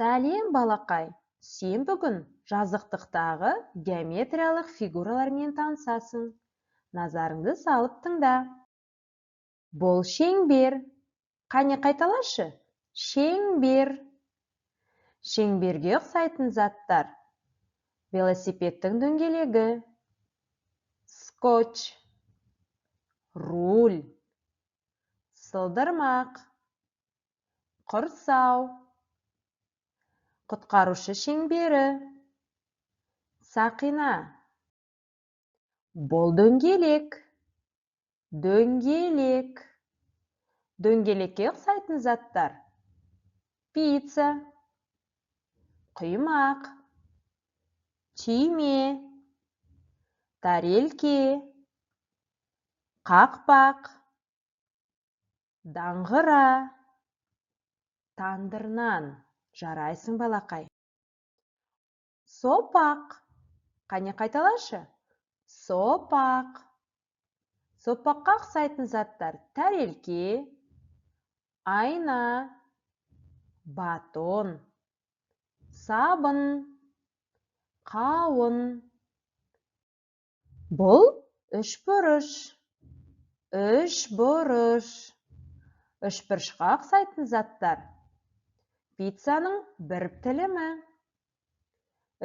Сәлем, балақай! Сен бүгін жазықтықтағы геометриялық фигуралармен танысасың. Назарыңды салып тыңда. Бұл шеңбер. Қане, қайталашы. Шеңбер. Шеңберге ұқсайтын заттар. Велосипедтің дөңгелегі, скотч, руль, сылдырмақ, құрсау, құтқарушы шеңбері, сақина. Бұл дөңгелек. Дөңгелек. Дөңгелекке ұқсайтын заттар. Пицца, құймақ, түйме, тарелке, қақпақ, даңғыра, тандыр нан. Жарайсың, балақай. Сопақ. Қане, қайталашы. Сопақ. Сопаққа ұқсайтын заттар: тәрелке, айна, батон, сабын, қауын. Бұл үшбұрыш. Үшбұрыш. Үшбұрышқа ұқсайтын заттар: пиццаның бір тілімі,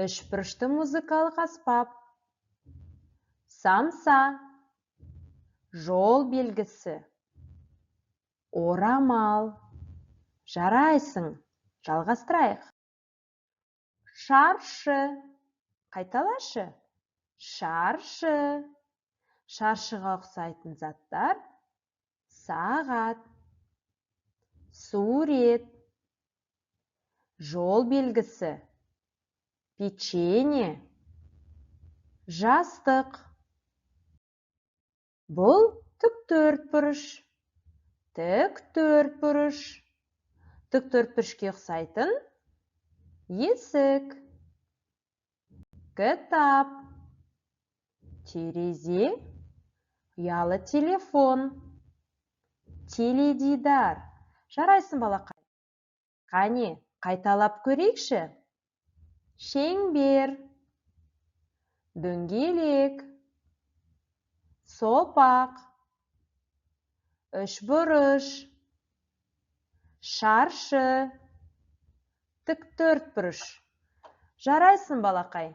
үшбұрышты музыкалық аспап, самса, жол белгісі, орамал. Жарайсың, жалғастырайық. Шаршы. Қайталашы. Шаршы. Шаршыға ұқсайтын заттар: сағат, сурет, жол белгісі, печенье, жастық. Бұл тік төртбұрыш. Тік төртбұрыш. Тік төртбұрышке ұқсайтын есік, кітап, терезе, ұялы телефон, теледидар. Жарайсың, балақай. Қане, қайталап көрейікші. Шеңбер, дөңгелек, сопақ, үшбұрыш, шаршы, тік төртбұрыш. Жарайсың, балақай.